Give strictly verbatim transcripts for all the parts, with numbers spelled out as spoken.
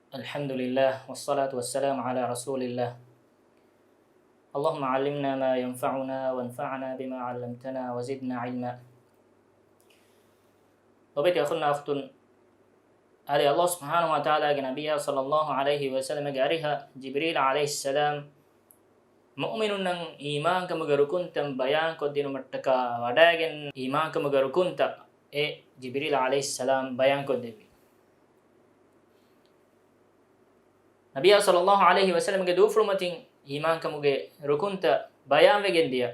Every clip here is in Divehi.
الحمد لله والصلاة والسلام على رسول الله. اللهم علمنا ما ينفعنا وانفعنا بما علمتنا وزدنا علما. ލޮބެތި އަޚުންނާ އުޚްތުން، އަދި ﷲ ސުބްޙާނަހޫ ވަތަޢާލާގެ ނަބިއްޔާ ޞައްލައްލާހު ޢަލައިހި ވަސައްލަމަގެ އަރިހަށް ޖިބްރީލް ޢަލައިހިއްސަލާމް މުއުމިނުންނަށް އީމާންކަމުގެ ރުކުންތައް ބަޔާންކޮށްދިނުމަށްޓަކާ ވަޑައިގެން، އީމާންކަމުގެ ރުކުންތައް އެ ޖިބްރީލް ޢަލައިހިއްސަލާމް ބަޔާންކޮށްދެއްވި. ނަބިއްޔާ ޞައްލައްލާހު ޢަލައިހި ވަސައްލަމްގެ ދޫފުޅުމަތިން އީމާންކަމުގެ ރުކުންތައް ބަޔާންވެގެން ދިޔަ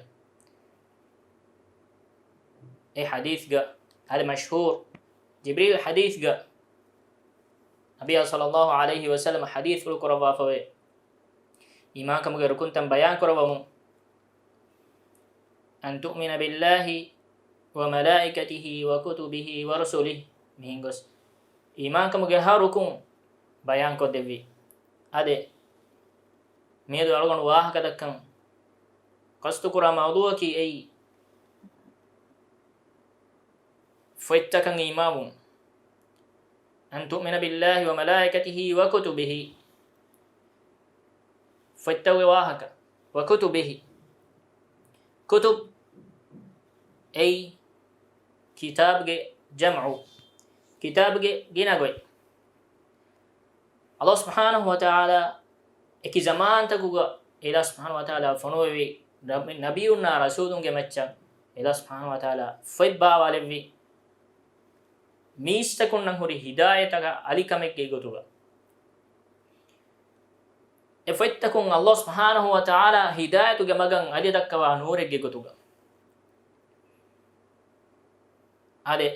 އެ ޙަދީޘްގަ، އަލް މަޝްހޫރު ޖިބްރީލް ޙަދީޘްގަ، ނަބިއްޔާ ޞައްލައްލާހު ޢަލައިހި ވަސައްލަމް ޙަދީޘްފުޅު ކުރައްވާފަވޭ. އީމާންކަމުގެ ރުކުންތައް ބަޔާން ކުރައްވަމުން، أن تؤمن بالله وملائكته وكتبه ورسله، މިހެން ގޮސް އީމާންކަމުގެ ހަ ރުކުން ބަޔާންކޮށްދެއްވި. އާދެ، މިއަދު އަޅުގަނޑު ވާހަކަދައްކަން ޤަޞްދުކުރާ މައުޟޫޢަކީ އެއީ، ފޮތްތަކަށް އީމާންވުން. أن تؤمن بالله وملائكته وكتبه، ފޮތްތަކުގެ ވާހަކަ، وكتبه، ކުތުބް އެއީ ކިތާބްގެ ޖަމްޢު، ކިތާބްގެ ގިނަ ގޮތް. ﷲ ސުބްޙާނަހޫ ވަތަޢާލާ އެކި ޒަމާންތަކުގަ އިލާހު ސުބްޙާނަހޫ ވަތަޢާލާ ފޮނުވެވި ނަބި-، ނަބިއްޔުންނާ ރަސޫލުންގެ މައްޗަށް އިލާހު ސުބްޙާނަހޫ ވަތަޢާލާ ފޮތް ބާވާލެއްވި، މީސްތަކުންނަށް ހުރި ހިދާޔަތަކަށް އަލިކަމެއްގެ ގޮތުގަ. އެ ފޮތްތަކުން ﷲ ސުބްޙާނަހޫ ވަތަޢާލާ ހިދާޔަތުގެ މަގަށް އަލިދައްކަވާ ނޫރެއްގެ ގޮތުގަ. އާދެ،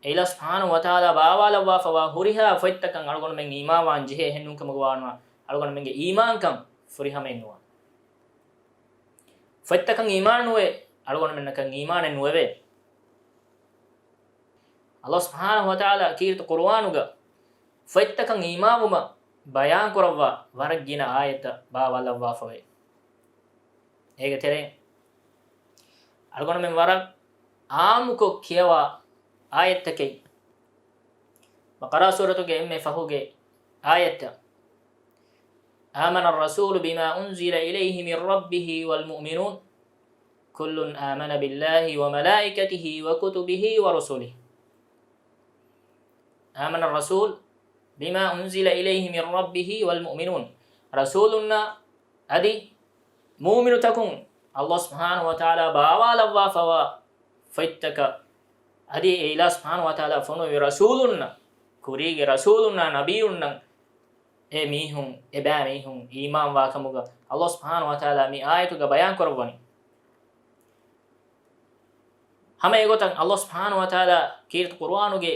އެ އިލާހު ސުބްޙާނަހޫ ވަތަޢާލާ ބާވާލައްވާފަވާ ހުރިހާ ފޮތްތަކަށް އަޅުގަނޑުމެން އީމާންވާން ޖެހޭ. އެހެންނޫންކަމުގަ ވާނުވާ އަޅުގަނޑުމެންގެ އީމާންކަން ފުރިހަމައެއް ނުވާނެ. ފޮތްތަކަށް އީމާން ނުވެ، އަޅުގަނޑުމެންނަކަށް އީމާނެއް ނުވެވޭ. ﷲ ސުބްޙާނަހޫ ވަތަޢާލާ ކީރިތި ޤުރުއާނުގަ ފޮތްތަކަށް އީމާންވުމަށް ބަޔާންކުރައްވާ ވަރަށް ގިނަ އާޔަތްތައް ބާވާލައްވާފަވޭ. އޭގެ ތެރެއިން އަޅުގަނޑުމެން ވަރަށް އާއްމުކޮށް ކިޔަވާ އާޔަތްތަކެއް، ބަޤަރާ ސޫރަތުގެ އެންމެ ފަހުގެ އާޔަތްތައް، آمن الرسول بما أنزل إليه من ربه والمؤمنون كل آمن بالله وملائكته وكتبه ورسله. آمن الرسول بما أنزل إليه من ربه والمؤمنون. ރަސޫލުންނާ އަދި މުއުމިނުތަކުން ﷲ ސުބްޙާނަހޫ ވަތަޢާލާ ބާވާލައްވާފަވާ ފޮތްތަކަށް އަދި އެ އިލާހު ސުބްޙާނަހޫ ވަތަޢާލާ ފޮނުވި ރަސޫލުންނަށް، ކުރީގެ ރަސޫލުންނާ ނަބިއްޔުންނަށް އެ މީހުން، އެބައިމީހުން އީމާންވާކަމުގަ ﷲ ސުބްޙާނަހޫ ވަތަޢާލާ މި އާޔަތުގަ ބަޔާންކުރައްވަނީ. ހަމައެގޮތަށް ﷲ ސުބްޙާނަހޫ ވަތަޢާލާ ކީރިތި ޤުރުއާނުގެ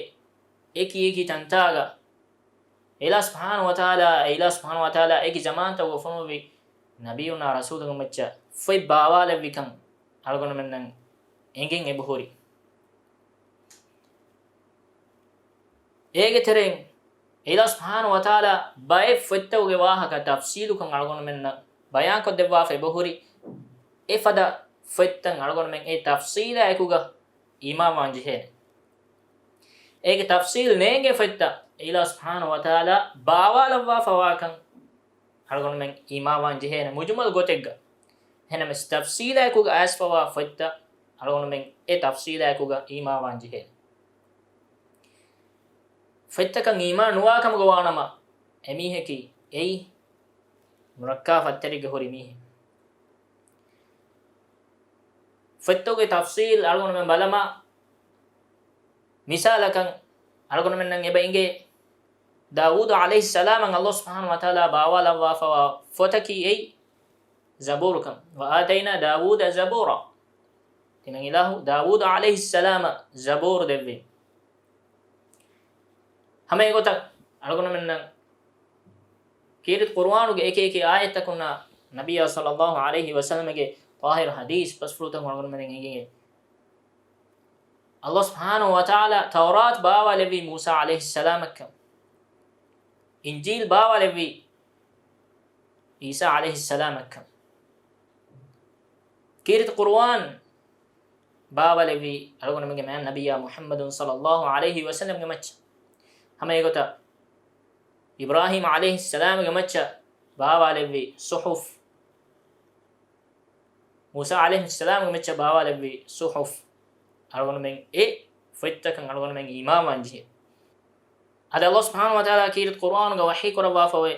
އެކި އެކި ތަންތާގަ އެ އިލާހު ސުބްޙާނަހޫ ވަތަޢާލާ، އެ އިލާހު ސުބްޙާނަހޫ ވަތަޢާލާ އެކި ޒަމާންތަކުގަ ފޮނުވި ނަބިއްޔުންނާ ރަސޫލުންގެ މައްޗަށް ފޮތް ބާވާލެއްވިކަން އަޅުގަނޑުމެންނަށް އެނގެން އެބަހުރި. އޭގެ ތެރެއިން އެ އިލާހު ސުބްޙާނަހޫ ވަތަޢާލާ ބައެއް ފޮތްތަކުގެ ވާހަކަ ތަފްޞީލުކަން އަޅުގަނޑުމެންނަށް ބަޔާންކޮށްދެއްވާފަ އެބަހުރި. އެފަދަ ފޮތްތައް އަޅުގަނޑުމެން އެ ތަފްޞީލާ އެކުގަ އީމާންވާން ޖެހޭނެ. އޭގެ ތަފްޞީލް ނޭނގޭ ފޮތްތައް އެ އިލާހު ސުބްޙާނަހޫ ވަތަޢާލާ ބާވާލައްވާފަވާކަން އަޅުގަނޑުމެން އީމާންވާން ޖެހޭނެ. މުޖުމަލް ގޮތެއްގަ، އެހެނަމެސް ތަފްޞީލާއެކުގަ އައިސްފަވާ ފޮތްތައް އަޅުގަނޑުމެން އެ ތަފްޞީލާއެކުގަ އީމާންވާން ޖެހޭނެ. ފޮތްތަކަށް އީމާން ނުވާކަމުގަ ވާނަމަ، އެމީހަކީ އެއީ ނުރައްކާ ފައްތަރެއްގަ ހުރި މީހެއް. ފޮތްތަކުގެ ތަފްޞީލް އަޅުގަނޑުމެން ބަލަމާ، މިސާލަކަށް އަޅުގަނޑުމެންނަށް އެބަ އިނގޭ، ދާވޫދު ޢަލައިހިއްސަލާމަށް ﷲ ސުބްޙާނަހޫ ވަތަޢާލާ ބާވާލައްވާފަވާ ފޮތަކީ އެއީ ޒަބޫރުކަން. وآتينا داود زبورا. ތިމަން އިލާހު ދާވޫދު ޢަލައިހިއްސަލާމަށް ޒަބޫރު ދެއްވި. ހަމައެގޮތަށް އަޅުގަނޑުމެންނަށް ކީރިތި ޤުރުއާނުގެ އެކި އެކި އާޔަތްތަކުންނާ ނަބިއްޔާ ޞައްލައްލާހު ޢަލައިހި ވަސައްލަމަގެ ޠާހިރު ޙަދީޘް ބަސްފުޅުތަކުން އަޅުގަނޑުމެން އެނގޭ. ﷲ ސުބްޙާނަހޫ ވަތަޢާލާ ތައުރާތު ބާވާލެއްވީ މޫސާ ޢަލައިހިއްސަލާމަށްކަން، އިންޖީލް ބާވާލެއްވީ ޢީސާ ޢަލައިހިއްސަލާމަށްކަން، ކީރިތި ޤުރުއާން ބާވާލެއްވީ އަޅުގަނޑުމެންގެ މާތް ނަބިއްޔާ މުޙައްމަދު ޞައްލައްލާހު ޢަލައިހި ވަސައްލަމްގެ މައްޗަށް. ހަމަ އެގޮތަށް އިބްރާހީމް ޢަލައިހިއްސަލާމްގެ މައްޗަށް ބާވާލެއްވި ޞުޙުފް، މޫސާ ޢަލައިހިއްސަލާމްގެ މައްޗަށް ބާވާލެއްވި ޞުޙުފް، އަޅުގަނޑުމެން އެ ފޮތްތަކަށް އަޅުގަނޑުމެން އީމާންވާން ޖެހޭ. އަދި ﷲ ސުބްޙާނަހޫ ވަތަޢާލާ ކީރިތި ޤުރުއާނުގަ ވަޙީ ކުރައްވާފައިވޭ،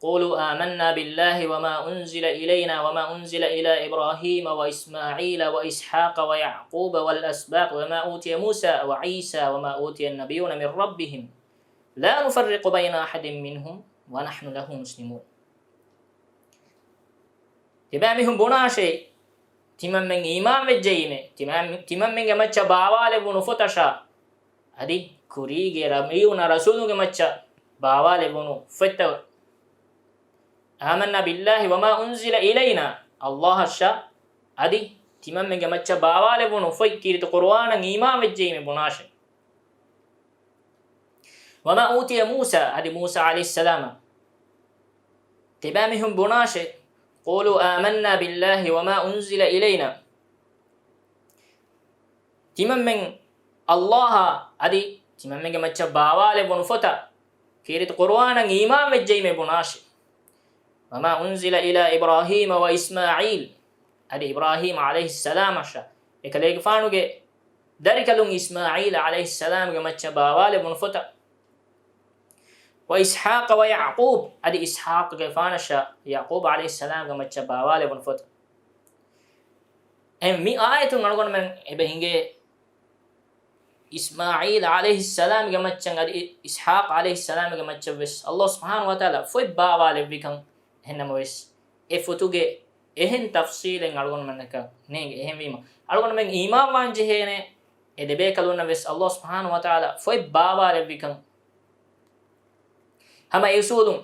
قولوا آمنا بالله وما أنزل إلينا وما أنزل إلى إبراهيم وإسماعيل وإسحاق ويعقوب والأسباط وما أوتي موسى وعيسى وما أوتي النبيون من ربهم لا نفرق بين أحد منهم ونحن له مسلمون. ތިބާމީހުން ބުނާށޭ، ތިމަންމެން އީމާންވެއްޖައީމޭ، ތިމަން، ތިމަންމެންގެ މައްޗަށް ބާވާލެވުނު ފޮތަށާ، އަދި ކުރީގެ ނަބިއްޔުންނާ ރަސޫލުންގެ މައްޗަށް ބާވާލެވުނު ފޮތްތައް، آمنا بالله وما أنزل إلينا، ﷲ އަށާ، އަދި ތިމަންމެންގެ މައްޗަށް ބާވާލެވުނު ފޮތް ކީރިތި ޤުރުއާނަށް އީމާންވެއްޖައީމޭ ބުނާށޭ. وما أوتي موسى، އަދި މޫސާ ޢަލައިހިއްސަލާމަށް ތިބާމީހުން ބުނާށޭ، قولوا آمنا بالله وما أنزل إلينا. ތިމަންމެން ﷲ އާ އަދި ތިމަންމެންގެ މައްޗަށް ބާވާލެވުނު ފޮތަށް، ކީރިތި ޤުރުއާނަށް އީމާންވެއްޖައީމޭ ބުނާށޭ. وما أنزل إلى إبراهيم وإسماعيل، އަދި އިބްރާހީމް ޢަލައިހިއްސަލާމަށާ، އެކަލޭގެފާނުގެ ދަރިކަލުން އިސްމާޢީލް ޢަލައިހިއްސަލާމްގެ މައްޗަށް ބާވާލެވުނު ފޮތަށް، وإسحاق ويعقوب، އަދި އިސްޙާޤުގެފާނަށާ ޔަޢުޤޫބް ޢަލައިހިއްސަލާމްގެ މައްޗަށް ބާވާލެވުނު ފޮތަށް. އެ މި އާޔަތުން އަޅުގަނޑުމެން އެބަ އިނގޭ، އިސްމާޢީލް ޢަލައިހިއްސަލާމްގެ މައްޗަށް އަދި އިސްޙާޤް ޢަލައިހިއްސަލާމްގެ މައްޗަށް ވެސް ﷲ ސުބްޙާނަހޫ ވަތަޢާލާ ފޮތް ބާވާލެއްވިކަން. އެހެންނަމަވެސް، އެ ފޮތުގެ އެހެން ތަފްޞީލެއް އަޅުގަނޑުމެންނަކަށް ނޭނގެ. އެހެންވީމަ، އަޅުގަނޑުމެން އީމާންވާން ޖެހޭނެ، އެ ދެބޭކަލުންނަށް ވެސް ﷲ ސުބްޙާނަހޫ ވަތަޢާލާ ފޮތް ބާވާލެއްވިކަން. ހަމަ އެ އުސޫލުން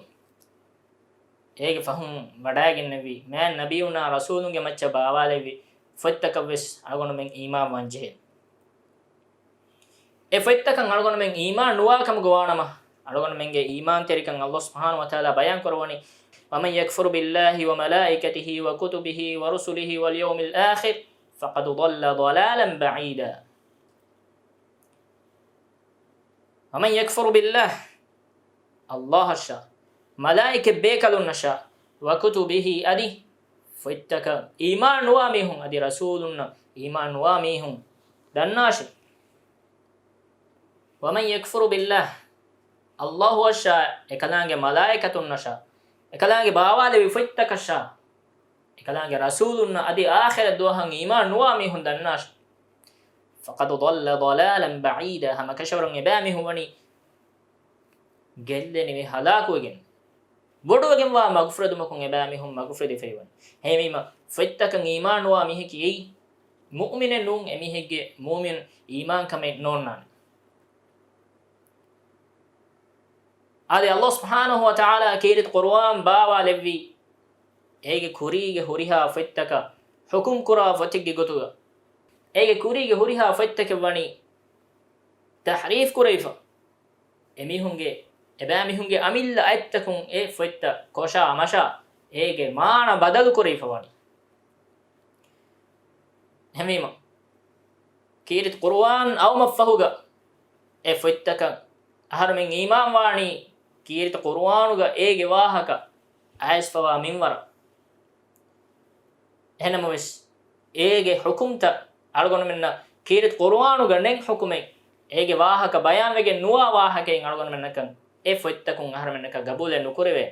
އޭގެ ފަހުން ވަޑައިގެންނެވި މާތް ނަބިއްޔުންނާ ރަސޫލުންގެ މައްޗަށް ބާވާލެއްވި ފޮތްތަކަށް ވެސް އަޅުގަނޑުމެން އީމާންވާން ޖެހޭ. އެ ފޮތްތަކަށް އަޅުގަނޑުމެން އީމާން ނުވާ ކަމުގަ ވާނަމަ، އަޅުގަނޑުމެންގެ އީމާންތެރިކަން ﷲ ސުބްޙާނަހޫ ވަތަޢާލާ ބަޔާން ކުރައްވަނީ، ومن يكفر بالله وملائكته وكتبه ورسله واليوم الآخر فقد ضل ضلالا بعيدا. ومن يكفر بالله، ﷲ އަށާ، މަލާއިކަ ބޭކަލުންނަށާ، وكتبه، އަދި ފޮތްތަކަށް އީމާން ނުވާ މީހުން، އަދި ރަސޫލުންނަށް އީމާން ނުވާ މީހުން ދަންނާށި. ومن يكفر بالله، ﷲ އަށާ، އެކަލާނގެ މަލާއިކަތުންނަށާ، އެކަލާނގެ ބާވާލެވި ފޮތްތަކަށާ، އެކަލާނގެ ރަސޫލުންނަށް އަދި އާޚިރަތް ދުވަހަށް އީމާން ނުވާ މީހުން ދަންނާށި. فقد ضل ضلالا بعيدا، ހަމަކަށަވަރުން އެބައިމީހުން ވަނީ ގެއްލެނިވި ހަލާކުވެގެން، ބޮޑުވެގެންވާ މަގުފުރެދުމަކުން އެބައިމީހުން މަގުފުރެދިފައިވަނީ. އެހެންވީމަ، ފޮތްތަކަށް އީމާން ނުވާ މީހަކީ އެއީ މުއުމިނެއް ނޫން، އެމީހެއްގެ މުއުމިން އީމާންކަމެއް ނޯންނާނެ. އާދެ، ﷲ ސުބްޙާނަހޫ ވަތަޢާލާ ކީރިތި ޤުރުއާން ބާވާލެއްވީ، އޭގެ ކުރީގެ ހުރިހާ ފޮތްތަކަށް ޙުކުމް ކުރާ ފޮތެއްގެ ގޮތުގަ، އޭގެ ކުރީގެ ހުރިހާ ފޮތްތަކެއް ވަނީ ތަޙްރީފް ކުރެވިފަ، އެމީހުންގެ، އެބައިމީހުންގެ އަމިއްލަ އަތްތަކުން އެ ފޮތްތައް ކޮށާ މަށާ، އޭގެ މާނަ ބަދަލު ކުރެވިފަ ވަނީ. އެހެންވީމަ، ކީރިތި ޤުރުއާން އައުމަށްފަހުގަ އެ ފޮތްތަކަށް އަހަރުމެން އީމާންވާނީ، ކީރިތި ޤުރުއާނުގަ އޭގެ ވާހަކަ އައިސްފަވާ މިންވަރަށް. އެހެންނަމަވެސް، އޭގެ ޙުކުމްތައް އަޅުގަނޑުމެންނަށް ކީރިތި ޤުރުއާނުގަ ނެތް ޙުކުމެއް، އޭގެ ވާހަކަ ބަޔާންވެގެން ނުވާ ވާހަކައެއް އަޅުގަނޑުމެންނަކަށް އެ ފޮތްތަކުން އަހަރުމެންނަކަށް ގަބޫލެއް ނުކުރެވޭ.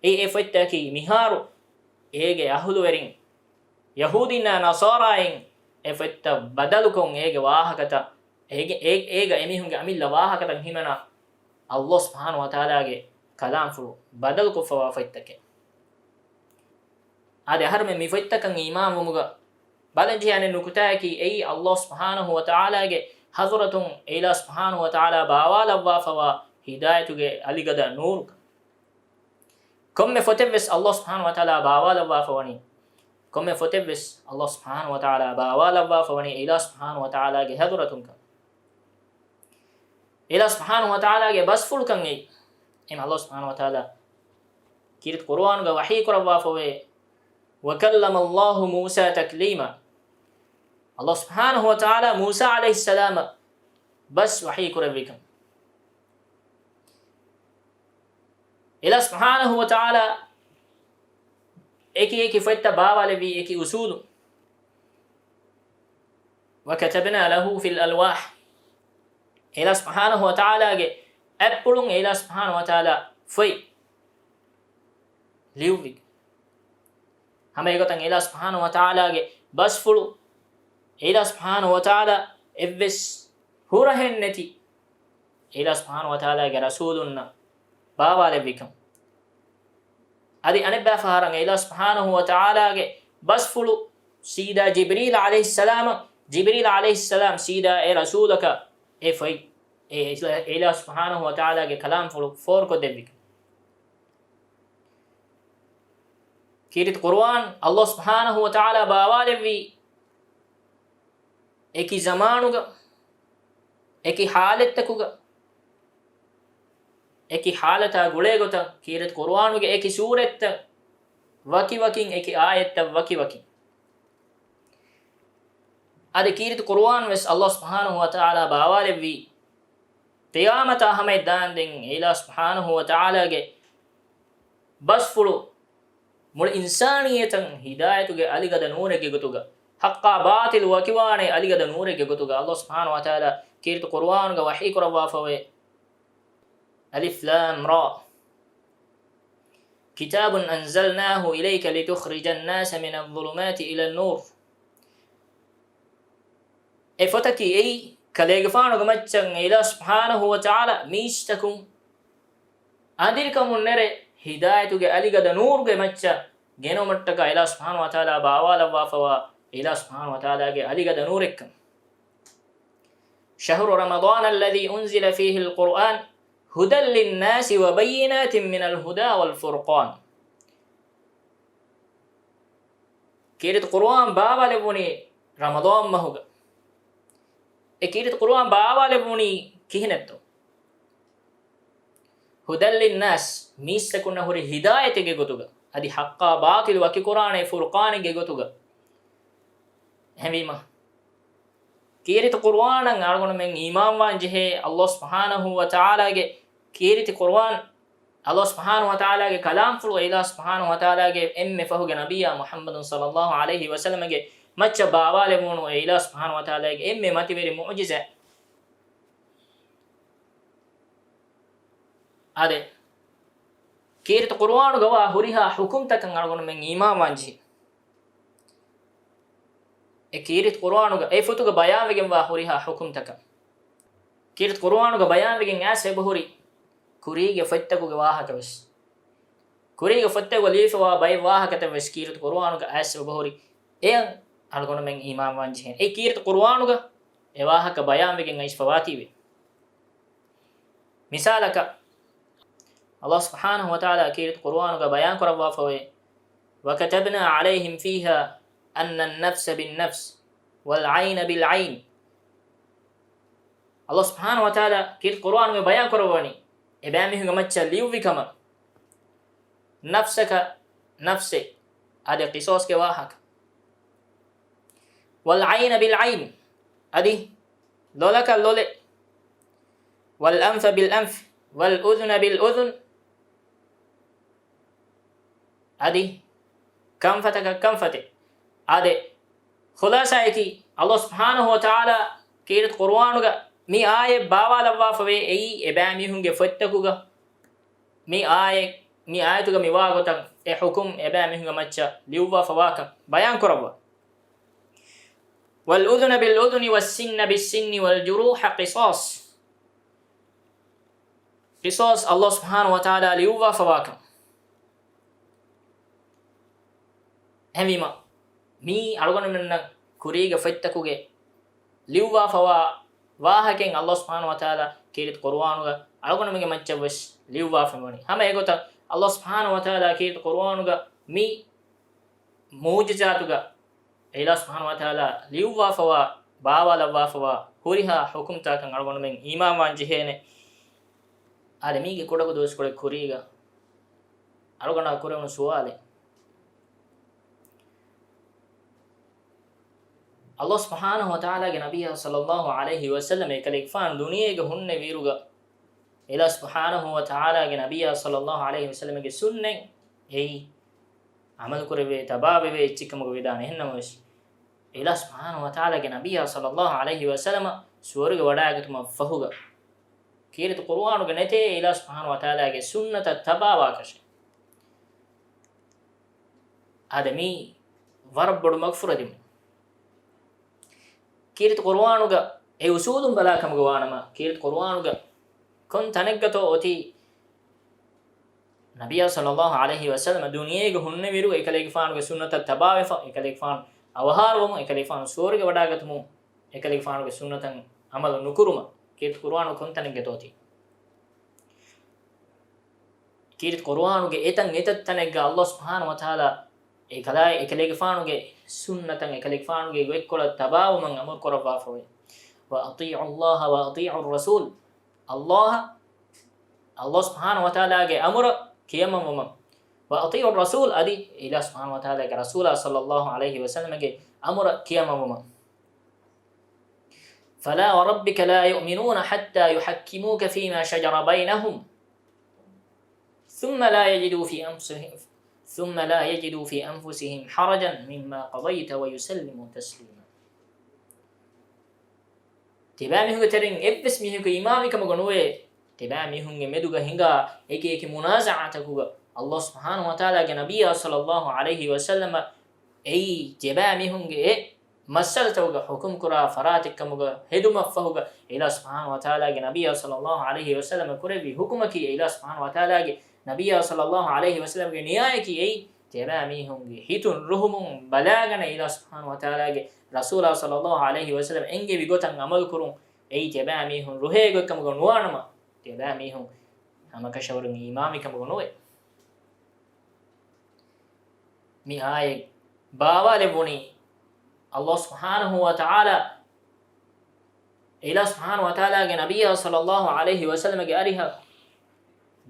އެއީ އެ ފޮތްތަކަކީ މިހާރު އޭގެ އަހުލުވެރިން، ޔަހޫދީންނާ ނަޞާރާއިން އެ ފޮތްތައް ބަދަލުކޮށް، އޭގެ ވާހަކަތައް، އޭގެ، އޭ، އޭގަ އެމީހުންގެ އަމިއްލަ ވާހަކަތައް ހިމަނާ، ﷲ ސުބްޙާނަހޫ ވަތަޢާލާގެ ކަލާމްފުޅު ބަދަލުކޮށްފަވާ ފޮތްތަކެއް. އާދެ، އަހަރުމެން މި ފޮތްތަކަށް އީމާންވުމުގަ ބަލަންޖެހޭ އަނެއް ނުކުތާއަކީ، އެއީ ﷲ ސުބްޙާނަހޫ ވަތަޢާލާގެ ޙަޟްރަތުން އެއިލާހު ސުބްޙާނަހޫ ވަތަޢާލާ ބާވާލައްވާފަވާ ހިދާޔަތުގެ އަލިގަދަ ނޫރުކަން. ކޮންމެ ފޮތެއްވެސް ﷲ ސުބްޙާނަހޫ ވަތަޢާލާ ބާވާލައްވާފަވަނީ، ކޮންމެ ފޮތެއްވެސް ﷲ ސުބްޙާނަހޫ ވަތަޢާލާ ބާވާލައްވާފަވަނީ އެއިލާހު ސުބްޙާނަހޫ ވަތަޢާލާގެ ޙަޟްރަތުންކަން. އެއިލާހު ސުބްޙާނަހޫ ވަތަޢާލާގެ ބަސްފުޅުކަން އެއީ. އެހެން ﷲ ސުބްޙާނަހޫ ވަތަޢާލާ ކީރިތި ޤުރުއާނުގަ ވަޙީ ކުރައްވާފަވޭ، وكلم الله موسى تكليما. ﷲ ސުބްޙާނަހޫ ވަތަޢާލާ މޫސާ ޢަލައިހިއްސަލާމަށް ބަސް ވަޙީ ކުރެއްވިކަން. އެލާ ސުބްޙާނަހޫ ވަތަޢާލާ އެކި އެކި ފޮތްތައް ބާވާލެއްވީ އެކި އުސޫލު. وَكَتَبْنَا لَهُ فِي الْأَلْوَاحِ. އެލާ ސުބްޙާނަހޫ ވަތަޢާލާގެ އަތްޕުޅުން އެލާ ސުބްޙާނަހޫ ވަތަޢާލާ ފޮތް ލިޔުއްވި. ހަމަ އެގޮތަށް އެލާ ސުބްޙާނަހޫ ވަތަޢާލާގެ ބަސްފުޅު، އެލާ ސުބްޙާނަހޫ ވަތަޢާލާ އެއްވެސް ހުރަހެއް ނެތި އެލާ ސުބްޙާނަހޫ ވަތަޢާލާގެ ރަސޫލުންނަށް ބާވާލެއްވިކަން. އަދި އަނެއްބައި ފަހަރަށް އެލާ ސުބްޙާނަހޫ ވަތަޢާލާގެ ބަސްފުޅު ސީދާ ޖިބްރީލް ޢަލައިހިއްސަލާމަށް، ޖިބްރީލް ޢަލައިހިއްސަލާމް ސީދާ އެ ރަސޫލަކަށް އެ ފޮތް، އެ އެލާ ސުބްޙާނަހޫ ވަތަޢާލާގެ ކަލާމްފުޅު ފޯރުކޮށްދެއްވި. ކީރިތި ޤުރުއާން ﷲ ސުބްޙާނަހޫ ވަތަޢާލާ ބާވާލެއްވީ އެކި ޒަމާނުގަ، އެކި ޙާލަތްތަކުގަ، އެކި ޙާލަތާ ގުޅޭ ގޮތަށް ކީރިތި ޤުރުއާނުގެ އެކި ސޫރަތްތައް ވަކިވަކިން، އެކި އާޔަތްތައް ވަކިވަކިން. އަދި ކީރިތި ޤުރުއާން ވެސް ﷲ ސުބްޙާނަހޫ ވަތަޢާލާ ބާވާލެއްވީ، ޤިޔާމަތާ ހަމައަށް ދާންދެން އެލާ ސުބްޙާނަހޫ ވަތަޢާލާގެ ބަސްފުޅު މުޅި އިންސާނިއްޔަތަށް ހިދާޔަތުގެ އަލިގަދަ ނޫރެއްގެ ގޮތުގަ، ޙައްޤާ ބާޠިލް ވަކިވާނެ އަލިގަދަ ނޫރެއްގެ ގޮތުގަ ﷲ ސުބްޙާނަހޫ ވަތަޢާލާ ކީރިތި ޤުރުއާނުގަ ވަޙީ ކުރައްވާފައިވޭ. އަލިފް ލާމް ރާ. كِتَابٌ أَنزَلْنَاهُ إِلَيْكَ لِتُخْرِجَ النَّاسَ مِنَ الظُّلُمَاتِ إِلَى النُّورِ. އެ ފޮތަކީ އެއީ، ކަލޭގެފާނުގެ މައްޗަށް އެލާ ސުބްޙާނަހޫ ވަތަޢާލާ މީސްތަކުން އަނދިރިކަމުން ނެރެ، ހިދާޔަތުގެ އަލިގަދަ ނޫރުގެ މައްޗަށް ގެނައުމަށްޓަކާ އެލާ ސުބްޙާނަހޫ ވަތަޢާލާ ބާވާލައްވާފަވާ އެލާ ސުބްޙާނަހޫ ވަތަޢާލާގެ އަލިގަދަ ނޫރެއްކަން. شَهْرُ رَمَضَانَ الَّذِي أُنزِلَ فِيهِ الْقُرْآنُ هُدًى لِلنَّاسِ وَبَيِّنَاتٍ مِنَ الْهُدَى وَالْفُرْقَانِ. ކީރިތި ޤުރުއާން ބާވާލެއްވުނީ ރަމަޟާން މަހުގަ. އެ ކީރިތި ޤުރުއާން ބާވާލެއްވުނީ ކިހިނެއްތޯ؟ هُدًى لِلنَّاسِ، މީސްތަކުންނަށް ހުރި ހިދާޔަތެއްގެ ގޮތުގަ، އަދި ޙައްޤާ ބާޠިލް ވަކިކުރާނެ ފުރުޤާނެއްގެ ގޮތުގަ. އެހެންވީމަ، ކީރިތި ޤުރުއާނަށް އަޅުގަނޑުމެން އީމާންވާން ޖެހޭ، ﷲ ސުބްޙާނަހޫ ވަތަޢާލާގެ ކީރިތި ޤުރުއާން، ﷲ ސުބްޙާނަހޫ ވަތަޢާލާގެ ކަލާމްފުޅު، އެ އިލާހު ސުބްޙާނަހޫ ވަތަޢާލާގެ އެންމެ ފަހުގެ ނަބިއްޔާ މުޙައްމަދު ޞައްލައްލާހު ޢަލައިހި ވަސައްލަމަގެ މައްޗަށް ބާވާލެވުނު، އެ އިލާހު ސުބްޙާނަހޫ ވަތަޢާލާގެ އެންމެ މަތިވެރި މުޢުޖިޒާ. އާދެ، ކީރިތި ޤުރުއާނުގަވާ ހުރިހާ ޙުކުމްތަކަށް އަޅުގަނޑުމެން އީމާންވާންޖެހޭ. އެ ކީރިތި ޤުރުއާނުގަ އެ ފޮތުގަ ބަޔާންވެގެންވާ ހުރިހާ ޙުކުމްތަކަށް. ކީރިތި ޤުރުއާނުގަ ބަޔާންވެގެން އައިސް އެބަހުރި ކުރީގެ ފޮތްތަކުގެ ވާހަކަވެސް. ކުރީގެ ފޮތްތަކުގަ ލިޔެފަވާ ބައެއް ވާހަކަތައްވެސް ކީރިތި ޤުރުއާނުގަ އައިސް އެބަހުރި. އެޔަށް އަޅުގަނޑުމެން އީމާންވާން ޖެހޭނެ. އެ ކީރިތި ޤުރުއާނުގަ އެ ވާހަކަ ބަޔާންވެގެން އައިސްފަވާތީވެ. މިސާލަކަށް، ﷲ ސުބްޙާނަހޫ ވަތަޢާލާ ކީރިތި ޤުރުއާނުގަ ބަޔާން ކުރައްވާފަވޭ، وَكَتَبْنَا عَلَيْهِمْ فِيهَا أَنَّ النَّفْسَ بِالنَّفْسِ وَالْعَيْنَ بِالْعَيْنِ. ﷲ ސުބްޙާނަހޫ ވަތަޢާލާ ކީރިތި ޤުރުއާނުގަ ބަޔާން ކުރައްވަނީ، އެބައިމީހުންގެ މައްޗަށް ލިޔުއްވި ކަމަށް، ނަފްސަކަށް ނަފްސެއް، އަދި ޤިޞާޞްގެ ވާހަކަ. وَالْعَيْنَ بِالْعَيْنِ، އަދި ލޮލަކަށް ލޮލެއް. وَالْأَنْفَ بِالْأَنْفِ، وَالْأُذُنَ بِالْأُذُنِ، އަދި ކަންފަތަކަށް ކަންފަތެއް. އާދެ، ޚުލާޞާއަކީ، ﷲ ސުބްޙާނަހޫ ވަތަޢާލާ ކީރިތި ޤުރުއާނުގަ މި އާޔަތް ބާވާލައްވާފަވޭ، އެއީ އެބައިމީހުންގެ ފޮތްތަކުގަ މި އާޔަތް، މި އާޔަތުގަ މިވާގޮތަށް އެ ޙުކުމް އެބައިމީހުންގެ މައްޗަށް ލިޔުއްވާފަވާކަން ބަޔާންކުރައްވާ. وَالْأُذُنَ بِالْأُذُنِ وَالسِّنَّ بِالسِّنِّ وَالْجُرُوحَ قِصَاصٌ. ޤިޞާޞް ﷲ ސުބްޙާނަހޫ ވަތަޢާލާ ލިޔުއްވާފަވާކަން. އެހެންވީމަ، މިއީ އަޅުގަނޑުމެންނަށް ކުރީގެ ފޮތްތަކުގެ ލިޔުއްވާފަވާ ވާހަކައެއް ﷲ ސުބްޙާނަހޫ ވަތަޢާލާ ކީރިތި ޤުރުއާނުގަ އަޅުގަނޑުމެންގެ މައްޗަށްވެސް ލިޔުއްވާފަވަނީ. ހަމަ އެގޮތަށް ﷲ ސުބްޙާނަހޫ ވަތަޢާލާ ކީރިތި ޤުރުއާނުގަ މި މުޢުޖިޒާތުގަ އެ އިލާހު ސުބްޙާނަހޫ ވަތަޢާލާ ލިޔުއްވާފަވާ، ބާވާލައްވާފަވާ ހުރިހާ ޙުކުމްތަކަށް އަޅުގަނޑުމެން އީމާންވާން ޖެހޭނެ. އާދެ، މީގެ ކުޑަކުދި ދުވަސްކޮޅެއް ކުރީގަ އަޅުގަނޑާ ކުރެވުނު ސުވާލެއް. ﷲ ސުބްޙާނަހޫ ވަތަޢާލާގެ ނަބިއްޔާ ޞައްލައްލާހު ޢަލައިހި ވަސައްލަމް އެކަލޭގެފާނު ދުނިޔޭގަ ހުންނެވިއިރުގަ އެލާ ސުބްޙާނަހޫ ވަތަޢާލާގެ ނަބިއްޔާ ޞައްލައްލާހު ޢަލައިހި ވަސައްލަމަގެ ސުންނަތް އެއީ ޢަމަލުކުރެވޭ ތަބާވެވޭ އެއްޗެއްކަމުގަ ވެދާނެ. އެހެންނަމަވެސް، އެލާ ސުބްޙާނަހޫ ވަތަޢާލާގެ ނަބިއްޔާ ޞައްލައްލާހު ޢަލައިހި ވަސައްލަމަ ސުވަރުގެ ވަޑައިގަތުމަށް ފަހުގަ، ކީރިތި ޤުރުއާނުގަ ނެތޭ އެލާ ސުބްޙާނަހޫ ވަތަޢާލާގެ ސުންނަތަށް ތަބާވާކަށެއް. އާދެ، މީ ވަރަށް ބޮޑު މަގުފުރެދުމެއް. ކީރިތި ޤުރުއާނުގަ އެ އުސޫލުން ބަލާކަމުގަ ވާނަމަ، ކީރިތި ޤުރުއާނުގަ ކޮން ތަނެއްގަތޯ އޮތީ ނަބިއްޔާ ޞައްލައްލާހު ޢަލައިހި ވަސައްލަމަ ދުނިޔޭގަ ހުންނެވިއިރު އެކަލޭގެފާނުގެ ސުންނަތަށް ތަބާވެފަ، އެކަލޭގެފާނު އަވަހާރަވަމުން، އެކަލޭގެފާނު ސުވަރުގެ ވަޑައިގަތުމުން، އެކަލޭގެފާނުގެ ސުންނަތަށް ޢަމަލު ނުކުރުމަށް ކީރިތި ޤުރުއާނު ކޮން ތަނެއްގަތޯ އޮތީ؟ ކީރިތި ޤުރުއާނުގެ އެތަން އެތައް ތަނެއްގަ ﷲ ސުބްޙާނަހޫ ވަތަޢާލާ އެކަލާ-، އެކަލޭގެފާނުގެ ސުންނަތަށް އެކަލޭގެފާނުގެ ގޮތްކޮޅަށް ތަބާވުމަށް އަމުރު ކުރައްވާފަވޭ. وأطيعوا الله وأطيعوا الرسول. ﷲ، ﷲ ސުބްޙާނަހޫ ވަތަޢާލާގެ އަމުރަށް ކިޔަމަންވުމަށް. وأطيعوا الرسول، އަދި އެލާ ސުބްޙާނަހޫ ވަތަޢާލާގެ ރަސޫލާ ޞައްލައްލާހު ޢަލައިހި ވަސައްލަމަގެ އަމުރަށް ކިޔަމަންވުމަށް. فلا وربك لا يؤمنون حتى يحكموك فيما شجر بينهم ثم لا يجدوا في أنفسهم، ثم لا يجدوا في أنفسهم حرجا مما قضيت ويسلموا تسليما. ތިބާމީހުންގެ ތެރެއިން އެއްވެސް މީހަކު އީމާންވި ކަމުގަ ނުވޭ. ތިބާމީހުންގެ މެދުގަ ހިނގާ އެކި އެކި މުނާޒަޢާތަކުގަ ﷲ ސުބްޙާނަހޫ ވަތަޢާލާގެ ނަބިއްޔާ ޞައްލައްލާހު ޢަލައިހި ވަސައްލަމަ އެއީ ތިބާމީހުންގެ އެ މައްސަލަތަކުގަ ޙުކުމްކުރާ ފަރާތެއްކަމުގަ ހެދުމަށްފަހުގަ، އެލާ ސުބްޙާނަހޫ ވަތަޢާލާގެ ނަބިއްޔާ ޞައްލައްލާހު ޢަލައިހި ވަސައްލަމަ ކުރެއްވި ޙުކުމަކީ، އެލާ ސުބްޙާނަހޫ ވަތަޢާލާގެ ނަބިއްޔާ ޞައްލައްލާހު ޢަލައިހި ވަސައްލަމަގެ ނިޔާޔަކީ އެއީ ތިބާމީހުންގެ ހިތުން ރުހުމުން ބަލާގަނެ، އެލާ ސުބްޙާނަހޫ ވަތަޢާލާގެ ރަސޫލާ ޞައްލައްލާހު ޢަލައިހި ވަސައްލަމަ އެންގެވި ގޮތަށް ޢަމަލުކުރުން. އެއީ ތިބާމީހުން ރުހޭ ގޮތްކަމުގަ ނުވާނަމަ، ތިބާމީހުން ހަމަކަށަވަރުން އީމާންވި ކަމުގަ ނުވޭ. މި އާޔަތް ބާވާލެއްވުނީ، ﷲ ސުބްޙާނަހޫ ވަތަޢާލާ، އެލާ ސުބްޙާނަހޫ ވަތަޢާލާގެ ނަބިއްޔާ ޞައްލައްލާހު ޢަލައިހި ވަސައްލަމަގެ އަރިހަށް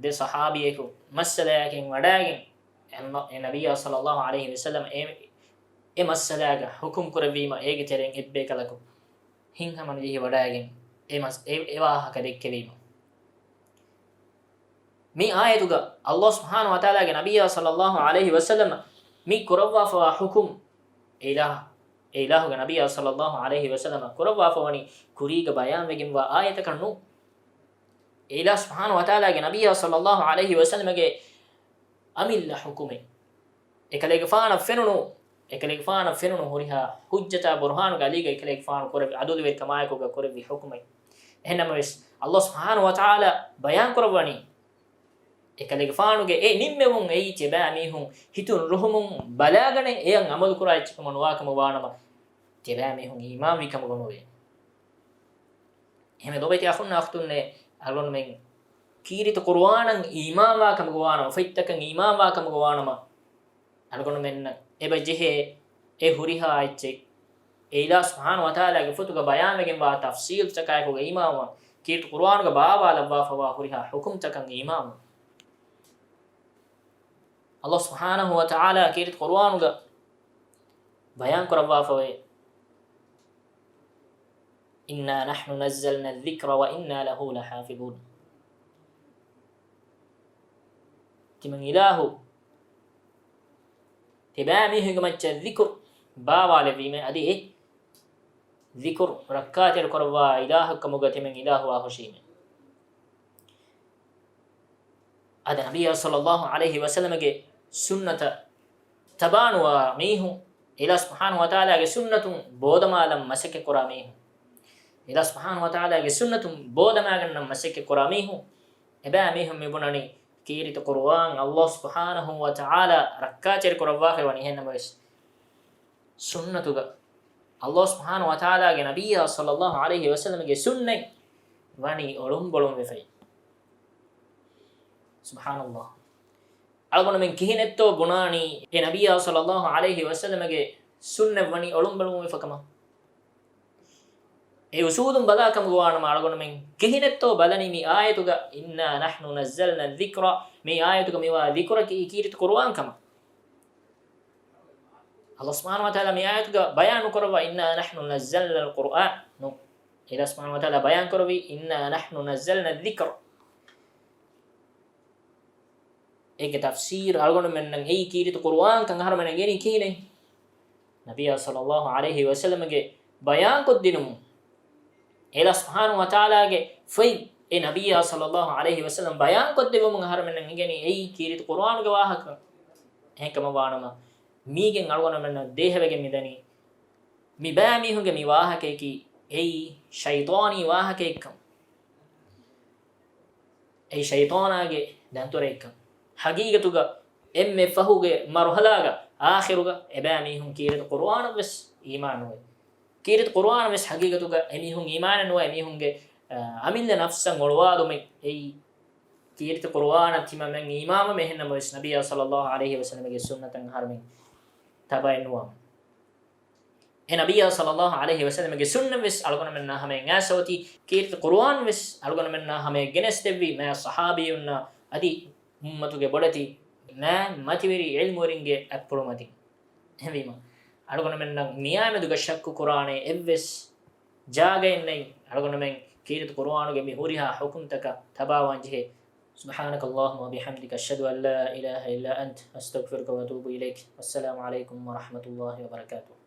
ދެ ޞަޙާބީއަކު މައްސަލަޔަކެއް ވަޑައިގެން، އެ، އެ ނަބިއްޔާ ޞައްލައްލާހު ޢަލައިހި ވަސައްލަމަ އެ، އެ މައްސަލާގަ ޙުކުމް ކުރެއްވީމަ، އޭގެ ތެރެއިން އެއްބޭކަލަކު ހިތްހަމަނުޖެހި ވަޑައިގެން އެ މަސް-، އެ، އެ ވާހަކަ ދެއްކެވީމަ. މި އާޔަތުގަ ﷲ ސުބްޙާނަހޫ ވަތަޢާލާގެ ނަބިއްޔާ ޞައްލައްލާހު ޢަލައިހި ވަސައްލަމަ މި ކުރައްވާފަވާ ޙުކުމް، އެ އިލާހު، އެ އިލާހުގެ ނަބިއްޔާ ޞައްލައްލާހު ޢަލައިހި ވަސައްލަމަ ކުރައްވާފަވަނީ ކުރީގަ ބަޔާންވެގެންވާ އާޔަތަކަށް ނޫން. އެ އިލާހު ސުބްޙާނަހޫ ވަތަޢާލާގެ ނަބިއްޔާ ޞައްލައްލާހު ޢަލައިހި ވަސައްލަމަގެ އަމިއްލަ ޙުކުމެއް، އެކަލޭގެފާނަށް ފެނުނު، އެކަލޭގެފާނަށް ފެނުނު ހުރިހާ ޙުއްޖަތާ ބުރުހާނުގެ އަލީގަ އެކަލޭގެފާނު ކުރެއްވި ޢަދުލުވެރިކަމާއެކުގަ ކުރެއްވި ޙުކުމެއް. އެހެންނަމަވެސް، ﷲ ސުބްޙާނަހޫ ވަތަޢާލާ ބަޔާންކުރައްވަނީ، އެކަލޭގެފާނުގެ އެ ނިންމެވުން އެއީ ތިބާމީހުން ހިތުން ރުހުމުން ބަލާގަނެ އެޔަށް ޢަމަލުކުރާ އެއްޗެއްކަމަށް ނުވާކަމަށް ވާނަމަ، ތިބާމީހުން އީމާންވި ކަމުގަ ނުވޭ. އެހެންވެ ލޯބިވެތި އަޚުންނާ އުޚްތުންނޭ، އަޅުގަނޑުމެން ކީރިތި ޤުރުއާނަށް އީމާންވާ ކަމުގަ ވާނަމަ، ފޮތްތަކަށް އީމާންވާ ކަމުގަ ވާނަމަ، އަޅުގަނޑުމެންނަށް އެބަ ޖެހޭ އެ ހުރިހާ އެއްޗެއް، އެ އިލާހު ސުބްޙާނަހޫ ވަތަޢާލާގެ ފޮތުގަ ބަޔާންވެގެންވާ ތަފްޞީލުތަކާއެކުގަ އީމާންވާ، ކީރިތި ޤުރުއާނުގަ ބާވާލައްވާފަވާ ހުރިހާ ޙުކުމްތަކަށް އީމާންވާ. ﷲ ސުބްޙާނަހޫ ވަތަޢާލާ ކީރިތި ޤުރުއާނުގަ ބަޔާންކުރައްވާފަވޭ، إنا نحن نزلنا الذكر وإنا له لحافظون. ތިމަން އިލާހު ތިބާމީހުންގެ މައްޗަށް ޛިކުރު ބާވާލެއްވީމޭ، އަދި އެ ޛިކުރު ރައްކާތެރި ކުރައްވާ އިލާހަކަމުގަ ތިމަން އިލާހުވާ ހުށީމޭ. އަދި ނަބިއްޔާ ޞައްލައްލާހު ޢަލައިހި ވަސައްލަމަގެ ސުންނަތަށް ތަބާނުވާ މީހުން، އިލާހު ސުބްޙާނަހޫ ވަތަޢާލާގެ ސުންނަތުން ބޯދަމާލަން މަސައްކަތްކުރާ މީހުން، އިލާހު ސުބްޙާނަހޫ ވަތަޢާލާގެ ސުންނަތުން ބޯދަމާގަންނަން މަސައްކަތްކުރާ މީހުން، އެބައިމީހުން މިބުނަނީ ކީރިތި ޤުރުއާން އަލްލާހު ސުބްޙާނަހޫ ވަތަޢާލާ ރައްކާތެރިކުރައްވާފައި ވަނީ. އެހެންނަމަވެސް، ސުންނަތުގަ އަލްލާހު ސުބްޙާނަހޫ ވަތަޢާލާގެ ނަބިއްޔާ ޞައްލައްލާހު ޢަލައިހި ވަސައްލަމްގެ ސުންނަތް ވަނީ އޮޅުންބޮޅުންވެފައި. ސުބްޙާނައްލާހް. އަޅުގަނޑުމެން ކިހިނެއްތޯ ބުނާނީ އެ ނަބިއްޔާ ޞައްލައްލާހު ޢަލައިހި ވަސައްލަމްގެ ސުންނަތް ވަނީ އޮޅުންބޮޅުންވެފަ ކަމަށް؟ އެ އުސޫލުން ބަލާ ކަމުގަ ވާނަމަ، އަޅުގަނޑުމެން ކިހިނެއްތޯ ބަލަނީ މި އާޔަތުގަ، إنا نحن نزلنا الذكر، މި އާޔަތުގަ މިވާ ޛިކުރަކީ ކީރިތި ޤުރުއާން ކަމަށް. އަލްލާހު ސުބްޙާނަހޫ ވަތަޢާލާ މި އާޔަތުގަ ބަޔާން ނުކުރައްވާ، إنا نحن نزلنا القرآن ނޫން. އެ އަލްލާހު ސުބްޙާނަހޫ ވަތަޢާލާ ބަޔާން ކުރެއްވީ، إنا نحن نزلنا الذكر. އޭގެ ތަފްސީރު އަޅުގަނޑުމެންނަށް އެއީ ކީރިތި ޤުރުއާންކަން އަހަރުމެންނަށް އެނގެނީ ކިހިނެއް؟ ނަބިއްޔާ ޞައްލައްލާހު ޢަލައިހި ވަސައްލަމަގެ ބަޔާންކޮށްދިނުމުން، އެލާ ސުބްޙާނަހު ވަތަޢާލާގެ ފޮތް އެ ނަބިއްޔާ ޞައްލައްލާހު ޢަލައިހި ވަސައްލަމަ ބަޔާންކޮށްދެއްވުމުން އަހަރުމެންނަށް އެނގެނީ އެއީ ކީރިތި ޤުރުއާނުގެ ވާހަކަ. އެހެންކަމަށް ވާނަމަ، މީގެން އަޅުގަނޑުމެންނަށް ދޭހަވެގެން މިދަނީ، މި ބައިމީހުންގެ މި ވާހަކަޔަކީ އެއީ ޝައިޠާނީ ވާހަކައެއްކަން. އެއީ ޝައިޠާނާގެ ދަންތުރެއްކަން. ހަގީގަތުގަ އެންމެ ފަހުގެ މަރުހަލާގަ އާޚިރުގަ އެބައިމީހުން ކީރިތި ޤުރުއާނަށް ވެސް އީމާން ނުވޭ. ކީރިތި ޤުރުއާނަށް ވެސް ހަގީގަތުގަ އެމީހުން އީމާނެއް ނުވޭ. އެމީހުންގެ، އަ، އަމިއްލަ ނަފްސަށް އޮޅުވާލުމެއް އެއީ ކީރިތި ޤުރުއާނަށް ތިމަމެން އީމާންވަމެ. އެހެންނަމަވެސް، ނަބިއްޔާ ޞައްލައްލާހު ޢަލައިހި ވަސައްލަމަގެ ސުންނަތަށް އަހަރުމެން ތަބައެއް ނުވާ. އެ ނަބިއްޔާ ޞައްލައްލާހު ޢަލައިހި ވަސައްލަމަގެ ސުންނަތް ވެސް އަޅުގަނޑުމެންނާ ހަމަޔަށް އައިސް އޮތީ، ކީރިތި ޤުރުއާން ވެސް އަޅުގަނޑުމެންނާ ހަމަޔަށް ގެނެސްދެއްވި މާ ޞަޙާބީއުންނާ އަދި އުއްމަތުގެ ބޮޑެތި މާ މަތިވެރި ޢިލްމުވެރިންގެ އަތްޕުޅުމަތިން. އެހެންވީމަ، އަޅުގަނޑުމެންނަށް މިއާމެދުގަ ޝައްކު ކުރާނެ އެއްވެސް ޖާގައެއް ނެތް. އަޅުގަނޑުމެން ކީރިތި ޤުރުއާނުގެ މި ހުރިހާ ޙުކުމްތަކަށް ތަބާވާން ޖެހޭ. سبحانك اللهم وبحمدك، أشهد أن لا إله إلا أنت، أستغفرك وأتوب إليك. والسلام عليكم ورحمة الله وبركاته.